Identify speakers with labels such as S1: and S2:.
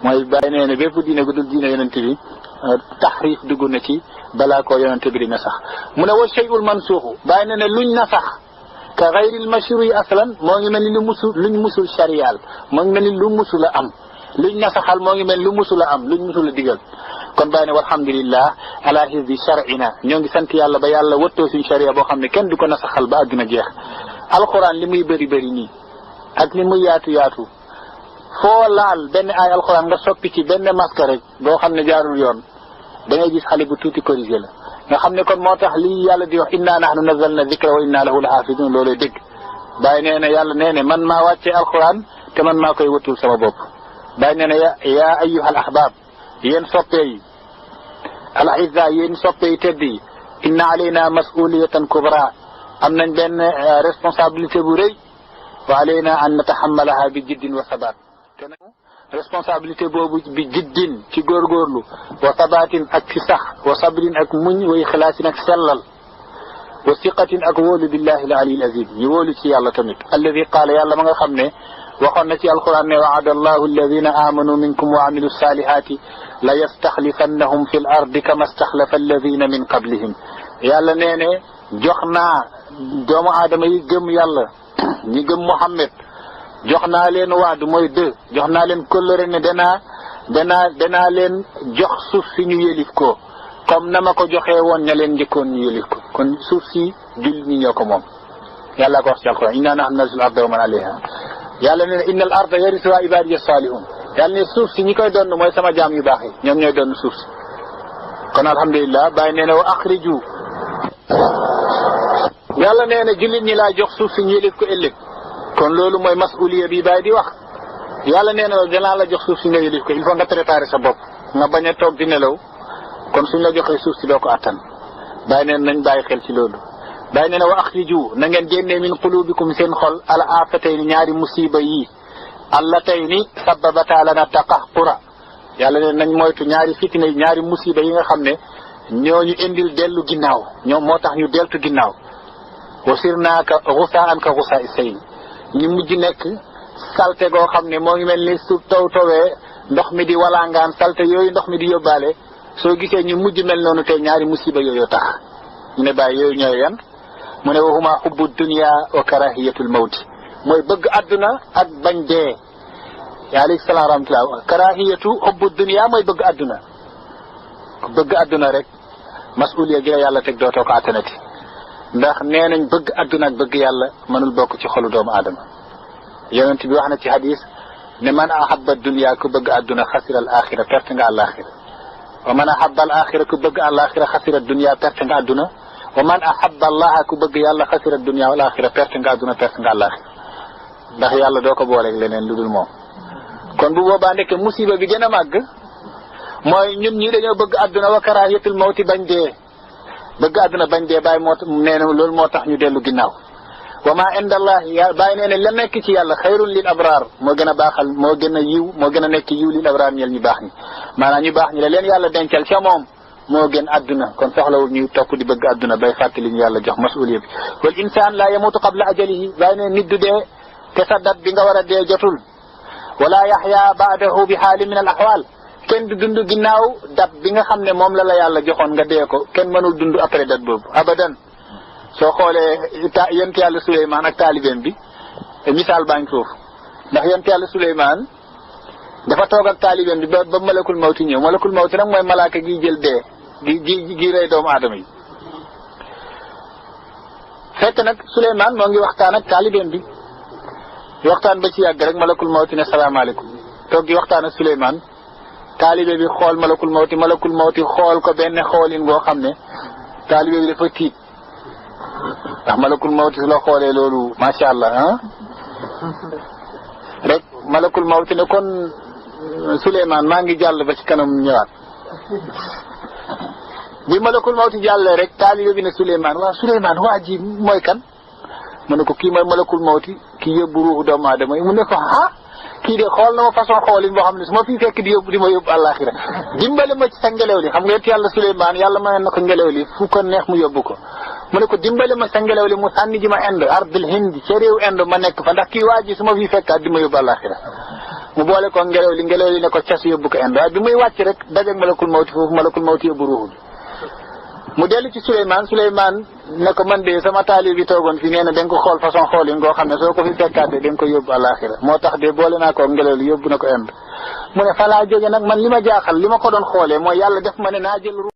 S1: mooy bàyyi nee ne bépp diine gu dul diine yonente bi taxriif dugg na ci balaa koo yonente bi dina sax mu ne wa shay'ul mansuuxu bàyyi nee ne luñ na sax ka gayril mashru'i aslan moo ngi mel ni luñ musul sharial moo ngi mel ni lu musul a am luñ na saxal moo ngi mel lu musul a am luñ musul a digal kon bàyyi ne walhamdulillah ala hizbi shar'ina ñoo ngi sant yàlla ba yàlla wëttoo suñu sharia boo xam ne kenn du ko na saxal ba àdduna jeex alquran li muy bëri bëri nii ak li muy yaatu yaatu foo laal benn ay alquran nga soppi ci benn masque rek boo xam ne jaarul yoon da ngay gis xale bu tuuti corrigé la nga xam ne kon moo tax lii yàlla di wax inna nahnu nazzalna dhikra wa inna lahu lahafidun loolay dëgg bàyyi nee na yàlla nee ne man maa wàccee alquran te man maa koy wëttul sama bopp bàyyi nee na yaa ayyuhal ahbab yéen soppe yi al aizza yéen soppe yi tedd yi inna alayna mas'uliyatan kubra am nañ benn responsabilité bu rëy wa alayna an natahammalaha bi jiddin wa sabat te nag responsabilité boobu bi jiddin ci góorgóorlu wa sabatin ak ci sax wa sabrin ak muñ wa ixlaasin ak sellal wa siqatin ak wóolu billahi al ali al azim ñu wóolu ci yàlla tamit alladi qaala yàlla ma nga xam ne waxoon na ci alquran ne wa'ada allahu alladina amanu minkum wa amilu salihati la yastaxlifannahum fi l ardi kama staxlafa alladina min qablihim yàlla nee ne jox naa doomu aadama yi gëm yàlla ñi gëm Muhammad jox naa leen waadu mooy jox naa leen kóllëre ne danaa leen jox suuf si ñu yëlif ko comme na ma ko joxee woon ña leen njëkkoon ñu yëlif ko kon suuf si jullit ñi ñoo ko moom yàlla ko wax ci alquran inna nahnu narithul arda wa man alayha yàlla ne innal arda yarisuha ibadiya salihun yàlla ne suuf si ñi koy doon mooy sama jaam yu baax yi ñoom ñooy doon suuf si kon alhamdulillah bàyyi nee na wa akhriju yàlla nee na jullit ñi laa jox suuf si ñu yëlif ko ëllëg kon loolu mooy masuliya bi bàyyi di wax yàlla nee na danaa la jox suuf si nga yëlif ko il faut nga préparer sa bopp nga bañ a toog di nelaw kon suñ la joxee suuf si doo ko attan bàyyi neen nañ bàyyi xel ci loolu bàyyi nee na wa akhriju na ngeen génnee min qulubikum seen xol ala afatayni ñaari musiba yi allatayni sababata lana taqahqura yàlla ne nañ moytu ñaari fitna yi ñaari musiba yi nga xam ne ñooñu indil dellu ginnaaw ñoom moo tax ñu deltu ginnaaw wasirna ka ghusaan ka ghusaa sayl ñu mujj nekk salte goo xam ne moo ngi mel ni su tawee ndox mi di walangaan salte yooyu ndox mi di yóbbaale soo gisee ñu mujj mel noonu tey ñaari musiba yooyu tax ñu ne bàyyi yooyu ñooy yan mu ne wa huma hubbu dunya wa karahiyatul mawti mooy bëgg adduna ak bañ dee alayhi salaam rahmatullah karahiyatu hubbu dunya mooy bëgg adduna bëgg adduna rek masuliya gi la yàlla teg dootoo ko attanati ndax nee nañ bëgg adduna ak bëgg yàlla mënul bokk ci xolu doomu aadama yonent bi wax na ci hadis ne man ahabba dunya ku bëgg adduna xasira al axira perte nga àlaxira wa man ahabba al axira ku bëgg àlaxira xasira dunya perte nga adduna wa man ahabba allaha ku bëgg yàlla xasira dunya wal axira perte nga adduna perte nga àlaxira ndax yàlla doo ko booleeg leneen lu dul moom kon bu boobaa nekk musiba bi gën a màgg mooy ñun ñi dañoo bëgg adduna wa karahiyatul mawti bañ dee bëgg adduna bañ dee bàyyi moo nee na loolu moo tax ñu dellu ginnaaw wa ma indallahi bàyyi nee ne la nekk ci yàlla xayrun lil abraar moo gën a baaxal moo gën a yiw moo gën a nekk yiw lil abraar ñel ñu baax ñi maanaam ñu baax ñi la leen yàlla dencal ca moom moo gën adduna kon soxlawul ñu topp di bëgg adduna bay fàttali ñu yàlla jox masuliya bi wal insaan la yamutu qabla ajalihi bàyyi nee nit du dee te sa dat bi nga war a dee jotul wala yaxya baadahu bi xaali min al ahwal kenn du dund ginnaaw dat bi nga xam ne moom la yàlla joxoon nga dee ko kenn mënul dund après dat boobu abadan soo xoolee yonent yàlla Suleymaan ak taalibeem bi misaal baa ngi foofu ndax yonent yàlla Suleymaan dafa toog ak taalibeem bi ba malakul mawti ñëw malakul mawti nag mooy malaaka gi jël dee gi rey doomu aadama yi fekk nag Suleymaan moo ngi waxtaan ak taalibeem bi waxtaan ba ci yàgg rek malakul mawti ne salaamaaleykum toog di waxtaan ak Suleymaan taalibe bi xool malakul mawti xool ko benn xoolin boo xam ne taalibe bi dafa tiit ndax malakul mawti su la xoolee loolu macha allah rek malakul mawti ne kon Suleymaan maa ngi jàll ba ci kanam ñëwaat bi malakul mawti jàllee rek taalibe bi ne Suleymaan waa ji mooy kan mu ne ko kii mooy malakul mawti kii yóbbu ruuxu doomu aadama yi mu ne ko kii de xool na ma façon xoolin boo xam ne su ma fii fekk di ma yóbbu àllaaxira dimbale ma ci sa ngelaw li xam nga yéen yàlla Suleymaan yàlla mayoon na ko ngelaw li fu ko neex mu yóbbu ko mu ne ko dimbale ma sa ngelaw li mu sànni ji ma Inde ardul Hind ca réew Inde ma nekk fa ndax kii waa ji su ma fii fekkaat di ma yóbbu àllaaxira mu boole ko ngelaw li ne ko cas yóbbu ko Inde waaye bi muy wàcc rek dajeeg malakul mawti foofu malakul mawti yóbbu ruuxu bi mu dellu ci Souleymane ne ko man de sama taalib bi toogoon fi nee na da nga ko xool façon xool yi ngoo xam ne soo ko fi fekkaatee da nga ko yóbbu àllaaxira moo tax de boole naa ko ngelaw li yóbbu na ko Inde mu ne fa laa jóge nag man li ma jaaxal li ma ko doon xoolee mooy yàlla def ma ne naa jël